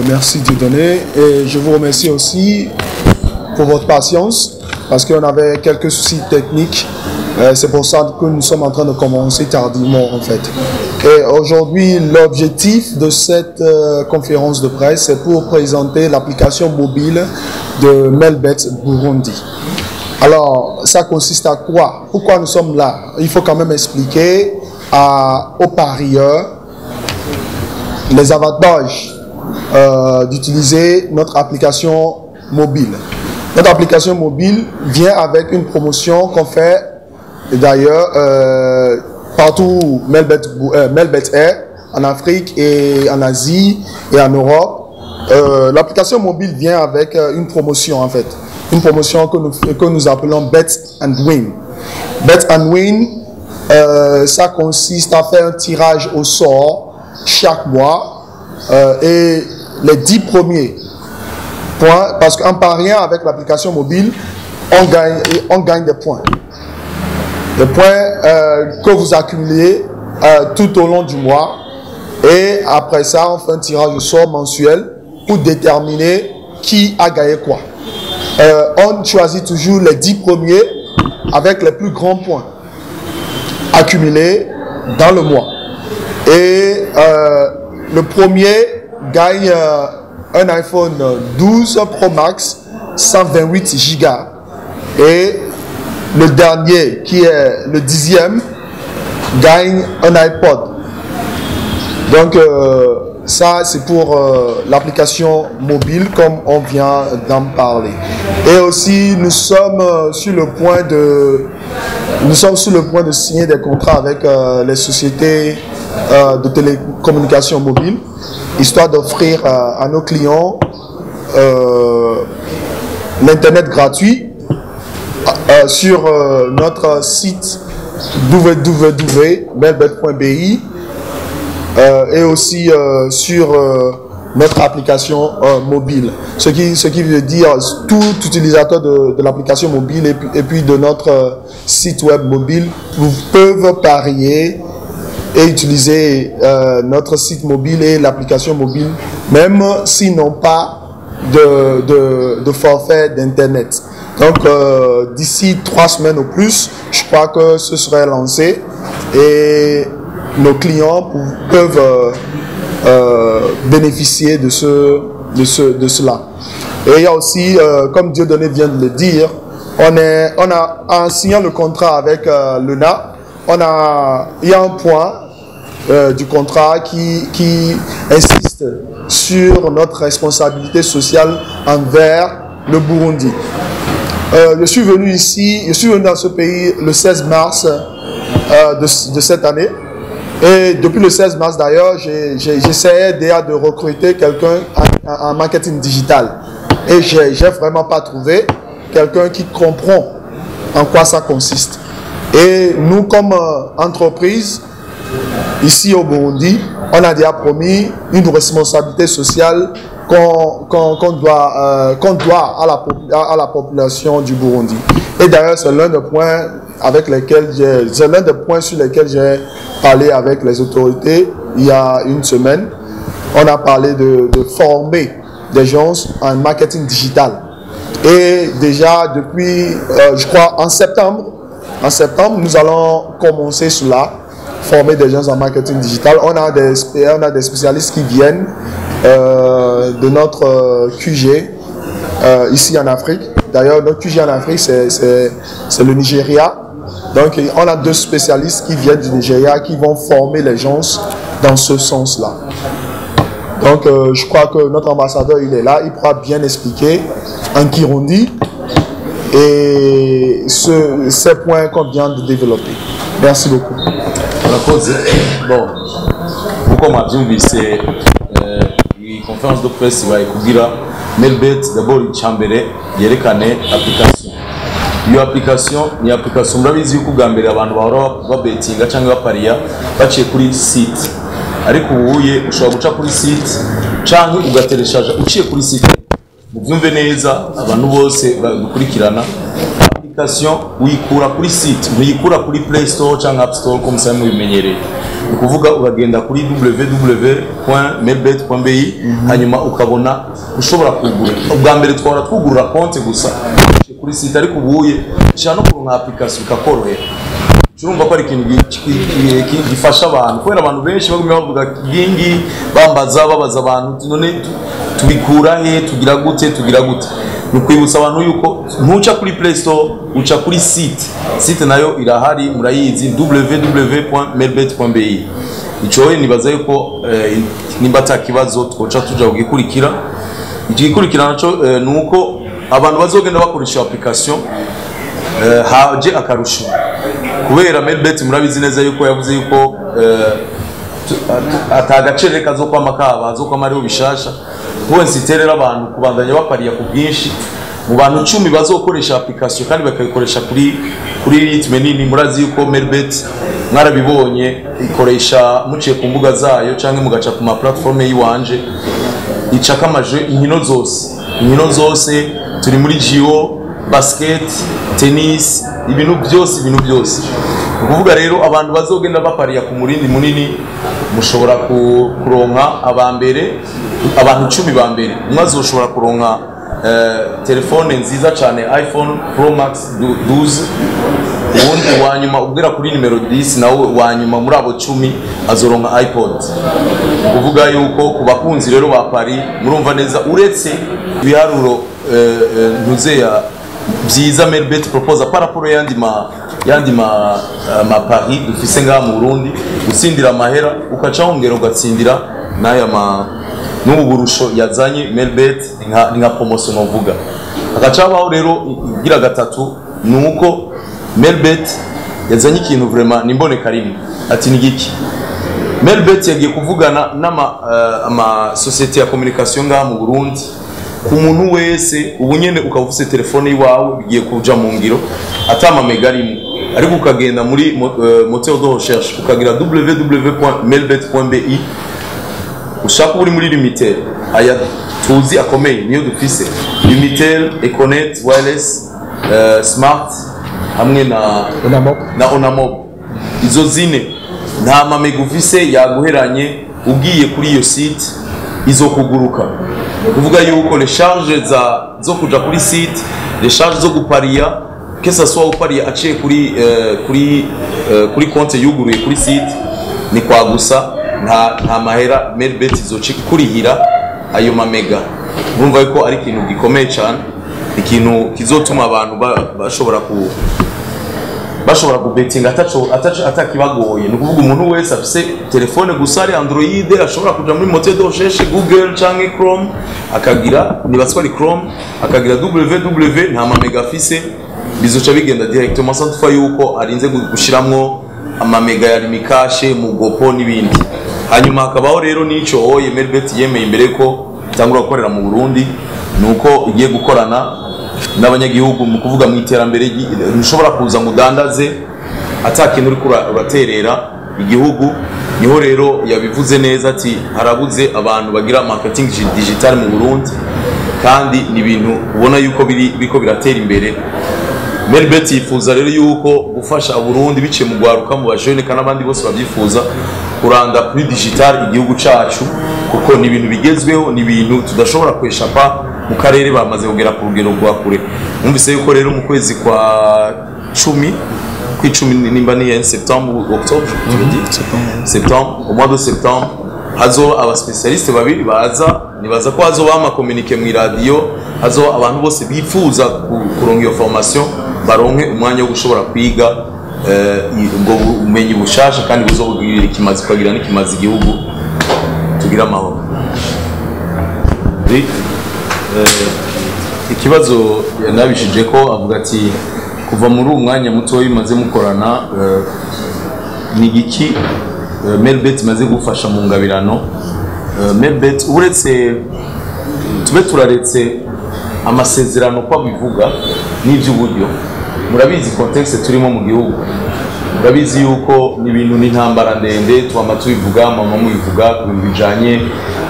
Merci Dieudonné. Et je vous remercie aussi pour votre patience parce qu'on avait quelques soucis techniques. C'est pour ça que nous sommes en train de commencer tardivement en fait. Et aujourd'hui, l'objectif de cette conférence de presse, c'est pour présenter l'application mobile de Melbet Burundi. Alors, ça consiste à quoi? Pourquoi nous sommes là? Il faut quand même expliquer aux parieurs les avantages d'utiliser notre application mobile. Notre application mobile vient avec une promotion qu'on fait d'ailleurs partout où Melbet est, en Afrique et en Asie et en Europe. L'application mobile vient avec une promotion en fait. Une promotion que nous appelons Bet and Win. Bet and Win, ça consiste à faire un tirage au sort chaque mois et les 10 premiers points, parce qu'en pariant avec l'application mobile, on gagne des points. Des points que vous accumulez tout au long du mois. Et après ça, on fait un tirage au sort mensuel pour déterminer qui a gagné quoi. On choisit toujours les 10 premiers avec les plus grands points accumulés dans le mois. Et le premier gagne un iPhone 12 Pro Max 128 Go. Et le dernier, qui est le 10e, gagne un iPod. Donc ça, c'est pour l'application mobile, comme on vient d'en parler. Et aussi, nous sommes sur le point de signer des contrats avec les sociétés de télécommunications mobiles, histoire d'offrir à nos clients l'internet gratuit sur notre site www.melbet.bi et aussi sur notre application mobile. Ce qui veut dire tout utilisateur de l'application mobile et puis de notre site web mobile peuvent parier et utiliser notre site mobile et l'application mobile, même s'ils n'ont pas de forfait d'Internet. Donc, d'ici 3 semaines ou plus, je crois que ce serait lancé et nos clients peuvent bénéficier de cela. Et il y a aussi, comme Dieudonné vient de le dire, on a, en signant le contrat avec l'ENA, il y a un point du contrat qui insiste sur notre responsabilité sociale envers le Burundi. Je suis venu ici, je suis venu dans ce pays le 16 mars de cette année. Et depuis le 16 mars d'ailleurs, j'essayais déjà de recruter quelqu'un en marketing digital. Et j'ai vraiment pas trouvé quelqu'un qui comprend en quoi ça consiste. Et nous, comme entreprise, ici au Burundi, on a déjà promis une responsabilité sociale qu'on doit à la population du Burundi. Et d'ailleurs, c'est l'un des points sur lesquels j'ai parlé avec les autorités il y a une semaine. On a parlé de former des gens en marketing digital. Et déjà depuis, je crois, en septembre, nous allons commencer cela, former des gens en marketing digital. On a des spécialistes qui viennent de notre QG ici en Afrique. D'ailleurs, notre QG en Afrique, c'est le Nigeria. Donc, on a deux spécialistes qui viennent du Nigeria qui vont former les gens dans ce sens-là. Donc, je crois que notre ambassadeur, il est là, il pourra bien expliquer en Kirundi et ces points qu'on vient de développer. Merci beaucoup. Murakoze. Bon, nkuko mwabyumvise, iyi conférence de presse ibaye kugira Melbet d'abord icambere yerekane application. Iyo application ni application, murabizi yuko ubwa mbere abantu bahora babetinga cyangwa bapariya baciye kuri site, ariko ubuye ushobora guca kuri site canke ugatereshaja uciye kuri site. Mubyumve neza, abantu bose badukurikirana. Application uyikura kuri site, ntuyikura kuri Play Store cyangwa App Store comme ça mubimenyereye. Ni ukuvuga uragenda kuri www.melbet.bi, hanyuma ukabona ushobora kugura. Ubwa mbere twahora twugurura konti gusa kuri site, ariko ubuye ushobora no kuronka application bikakorohera. Urumva ko ari ikintu gifasha abantu, kubera abantu benshi bagumye bavuga gingi, bambaza, babaza abantu, none tubikura he, tugira gute, tugira gute? Ni ukwibutsa abantu yuko ntuca kuri Play Store, uca kuri site. Site nayo irahari, murayizi, www.melbet.bi. Ico nibaza yuko nimba ata kibazo twoca tuja kugikurikira. Igikurikira naco ni uko abantu bazogenda bakoresha application, haje akarusho, kubera Melbet murabizi neza yuko yavuze yuko atagacere kazokwama kaba, azokwama ariho bishasha. Kuko nsiterera abantu kubandanya bapariya ku bwinshi. Mu bantu 10 bazokoresha application kandi bakayikoresha kuri rythme nini, murazi yuko Melbet mwarabibonye ikoresha muciye ku mbuga zayo canke mugaca ku ma plateforme yiwanje, icaka amaje inkino zose, inkino zose turi muri JO, basket, tennis, ibintu byose, ibintu byose. Ni ukuvuga rero abantu bazogenda bapariya ku murindi munini, mushobora kuronka aba mbere, abantu 10 ba mbere, umwe azoshobora kuronka telefone nziza cyane, iPhone Pro Max 12. Uwundi wa nyuma ubwira kuri nimero 10, nawe wa nyuma muri abo 10 azoronka iPod. Ni ukuvuga yuko ku bakunzi rero ba Paris, murumva neza, uretse ibiharuro ntuzeya byiza Melbet propose par rapport yandi ma paris dufise ngaha mu Burundi, gutsindira amahera ukaca wongera ugatsindira n'aya ma n'ubu burusho yazanye Melbet, ni nka promotion novuga. Hagaca habaho rero igira gatatu, ni uko Melbet yazanye ikintu vraiment nimboneka rimwe. Ati ni giki? Melbet yagiye kuvugana n'ama ama société ya communication ngaha mu Burundi. Ku muntu wese ubu nyene ukaba ufise telefone iwawe, bigiye kuja mu ngiro, ata mamega arimo, ariko ukagenda muri moteur de recherche ukagira www.melbet.bi, ushaka uri muri Lumitel, aya tuzi akomeye niyo dufise, Lumitel, Econet Wireless, Smart hamwe na Onamob. Na Onamob. Izo zine, nta mamega ufise yaguheranye, ugiye kuri iyo site izokuguruka. Kuvuga yuko les charges zo kuja kuri site, les charges zo guparia, que ça soit upariya aciye kuri konte yuguruye kuri site, ni kwa gusa nta mahera Melbet izoca ikurihira ayo mamega. Urumva yuko ari ikintu gikomeye cyane, ikintu kizotuma abantu bashobora kubetinga ataco atakibagoye. Ni ukuvuga umuntu wese afise telefone gusa ari Android ashobora kuja muri moteur de recherche Google canke Chrome, akagira, nibatswa ari Chrome, akagira www, nta mamega afise, bizoca bigenda directement sans toutefois yuko arinze gushiramwo amamega ya Lumicash, Mugopo n'ibindi. Hanyuma hakabaho rero n'ico oye Melbet yemeye imbere ko itangura gukorera mu Burundi, nuko igiye gukorana n'abanyagihugu mu kuvuga mu iterambere. Ntushobora kuza ngo udandaze ata kintu uriko uraterera igihugu. Niho rero yabivuze neza ati harabuze abantu bagira marketing digital mu Burundi, kandi ni ibintu ubona yuko biriko biratera imbere. Melbet yifuza rero yuko gufasha Burundi biciye mu gwaruka, mu bajene kandi n'abandi bose babyifuza, kuranda kuri digital igihugu cacu, kuko ni ibintu bigezweho, ni ibintu tudashobora kweshapa mu karere, bamaze kugera ku rugero rwa kure. Mwumvise yuko rero mu kwezi kwa cumi, kw'icumi, nimba ni septembre ou octobre, tu veux dire septembre, au mois de septembre hazoba abaspécialiste babiri baza. Nibaza ko hazoba amacommuniqué mu iradiyo, hazoba abantu bose bifuza kuronka iyo formation baronke umwanya wo gushobora kwiga ubwo bumenyi bushasha kandi buzobugirira ikimazi, kukagira n'ikimazi igihugu, tugira amahoro. Ikibazo yanabishije ko avuga ati kuva muri uwo mwanya muto bimaze mukorana, ni igiki Melbet imaze gufasha mu ngabirano? Melbet, uretse tube turaretse amasezerano ko abivuga n'iby'uburyo, murabizi contexte turimo mu gihugu, murabizi yuko ni ibintu n'intambara ndende twama tubivuga, mama mubivuga, ku bintu bijanye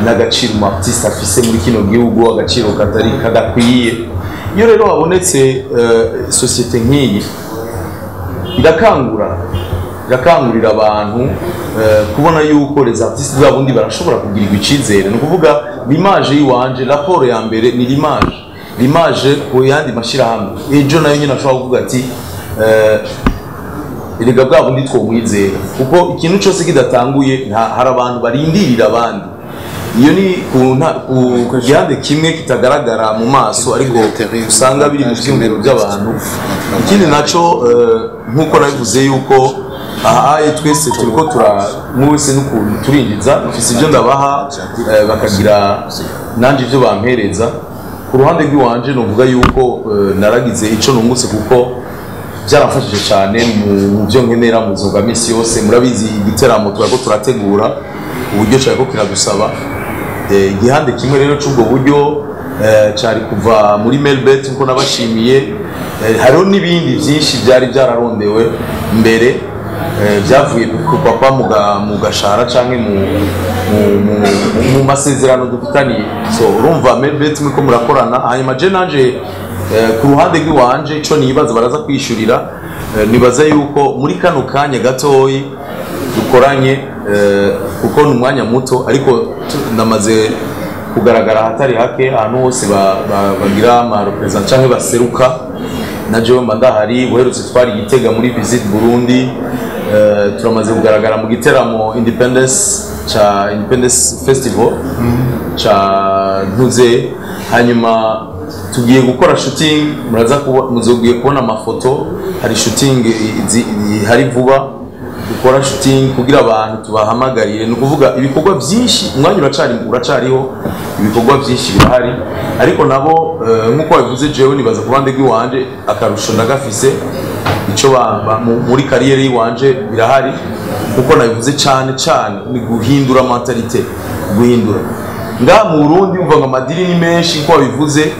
n'agaciro umu artiste afise muri kino gihugu, agaciro katari kadakwiye. Iyo rero habonetse société nk'iyi, irakangurira abantu kubona yuko les artistes b'abundi barashobora kugirirwa icizere. Ni ukuvuga l'image y'iwanje, raporo ya mbere ni l'image ku yandi mashyirahamwe. Ejo nayo nyine ashobora kuvuga ati erega bwa bundi twomwizera, kuko ikintu cyose kidatanguye hari abantu barindirira abandi. Iyo ni ku gihande kimwe kitagaragara mu maso, ariko usanga biri mu byiyumviro by'abantu. Ikindi naco, nk'uko nabivuze yuko ahaye twese turiko tura umwe wese n'ukuntu turinjiza, mfise ibyo ndabaha, bakagira nanje ibyo bampereza. Ku ruhande rw'iwanje novuga yuko naragize ico nungutse, kuko byaramfashije cyane mu byo nkenera mu buzima bwa minsi yose. Murabizi, igiteramo turako turategura, uburyo cyariko kiradusaba. Igihande kimwe rero c'ubwo buryo cari kuva muri Melbet, nkuko nabashimiye. Hariho n'ibindi byinshi byari byararondewe mbere, byavuye ku papa mu gashara canke mu masezerano dufitaniye. So urumva Melbet muriko murakorana. Hanyuma je nanje, ku ruhande rw'iwanje, ico nibaza baraza kwishurira, nibaza yuko muri kano kanya gatoyi dukoranye, kuko ni umwanya muto, ariko ndamaze kugaragara ahatari hake, ahantu hose bagira ama representant canke baseruka, na jewe mba ndahari. Uherutse twari Gitega muri Visit Burundi, turamaze kugaragara mu giteramo Independence ca Independence Festival ca Ntuze. Hanyuma tugiye gukora shooting, muraza kuba muzogiye kubona amafoto. Hari shooting ihari vuba, dukora shooting kugira abantu tubahamagarire. Ni ukuvuga ibikorwa byinshi, umwanya uracariho, ibikorwa byinshi birahari. Ariko nabo, nk'uko babivuze, jewe nibaza ku ruhande rw'iwanje akarusho ndagafise, ico muri carrière y'iwanje birahari. Kuko nabivuze, cyane cyane ni guhindura mentalité, guhindura nga mu Burundi. Umva ngo ama deal ni menshi, nkuko babivuze,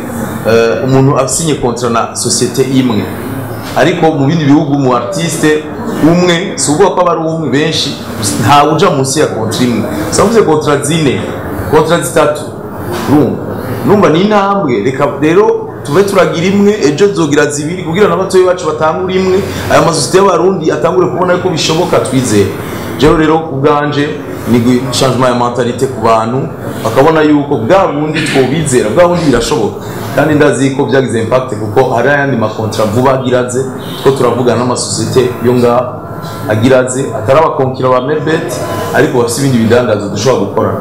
umuntu asinye contrat na société imwe, ariko mu bindi bihugu mu artiste umwe, si ukuvuga ko aba ari umwe, benshi, ntawe uja munsi ya contrat imwe. Savuze contrat zine, contrat zitatu. Urumva, numva ni intambwe. Reka rero tuve turagira imwe, ejo tuzogira zibiri, kugira n'abatoyi bacu batangure imwe, aya masosiyete y'Abarundi atangure kubona ko bishoboka, twizere. Jewe rero ku bwanje ni changement ya mentalité ku bantu, bakabona yuko bwa bundi twobizera, bwa bundi birashoboka. Kandi ndazi ko byagize impact, kuko hari ayandi ma contrat vuba agiraze two turavugana n'amasosiyete yo ngaho agiraze, atari abakonkira ba Melbet, ariko bafite ibindi bidandazo dushobora gukora.